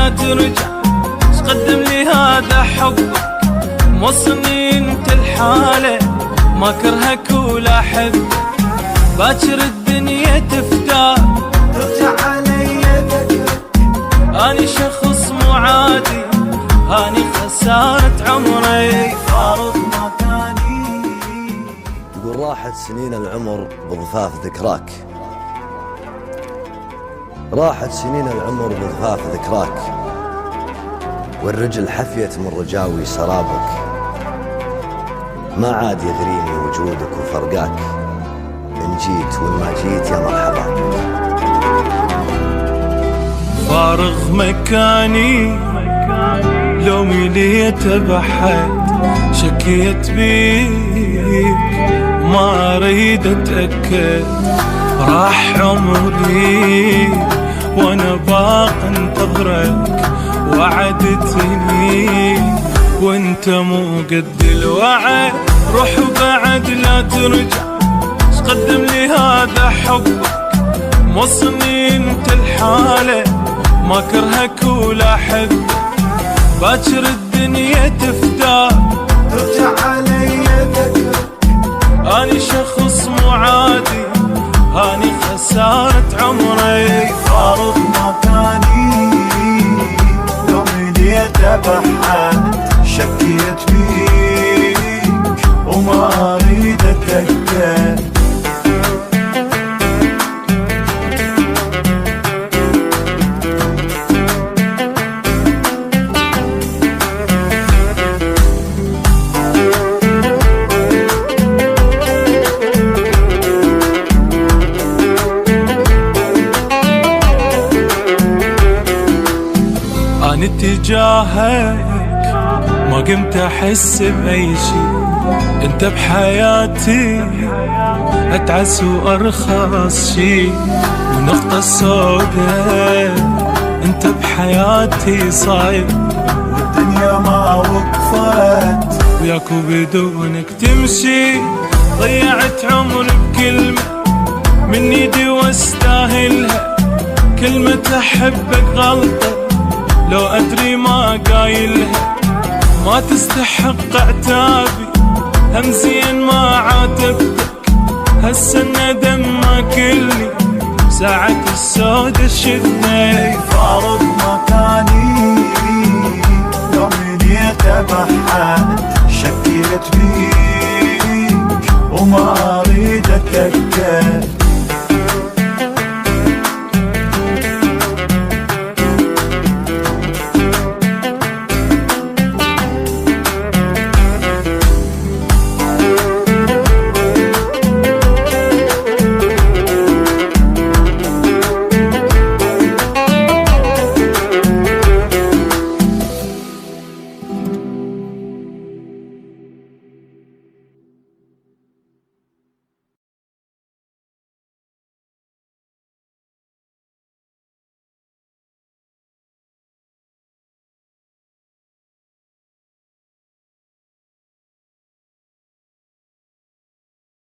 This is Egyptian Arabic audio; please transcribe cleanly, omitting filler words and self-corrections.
لا ترجع، تقدم لي هذا حبك، موصلني انت الحالة ما كرهك ولا احبك. باكر الدنيا تفداك ترجع علي تترك. اني شخص مو عادي، اني خسارة عمري. فارغ مكاني. يقول راحت سنين العمر بضفاف ذكراك، راحت سنين العمر بضفاف ذكراك، والرجل حفيت من رجاوي سرابك، ما عاد يغريني وجودك وفرقاك، إن جيت وإن ما جيت يا مرحبا. فارغ مكاني لومي لي تبحت، شكيت بيك ما اريد اتاكد، راح عمري وانا باق انتظرك، وعدتني وانت مو قد الوعد. روح وبعد لا ترجع، تقدم لي هذا حبك، موصلني انت الحالة ما كرهك ولا احبك. باكر الدنيا تفداك ترجع علي تترك. اني شخص مو عادي، اني خسارة عمري. فارغ مكاني لومي لي تبحت، شكيت بيك وما اريد اتاكد. أنا اتجاهك ما قمت أحس بأي شي، أنت بحياتي أتعس وأرخص شي، ونقطة سوداء أنت بحياتي صاير، والدنيا ما وقفت وياك وبدونك تمشي. ضيعت عمري بكلمة من ايدي واستاهلها، كلمة أحبك غلطة لو أدري ما قايلها، ما تستحق عتابي هم زين ما عاتبتك، هسه الندم ما كلني ساعة السودة شفني. فارغ مكاني لومي لي تبحت، شكيت بيك وما اريد اتاكد.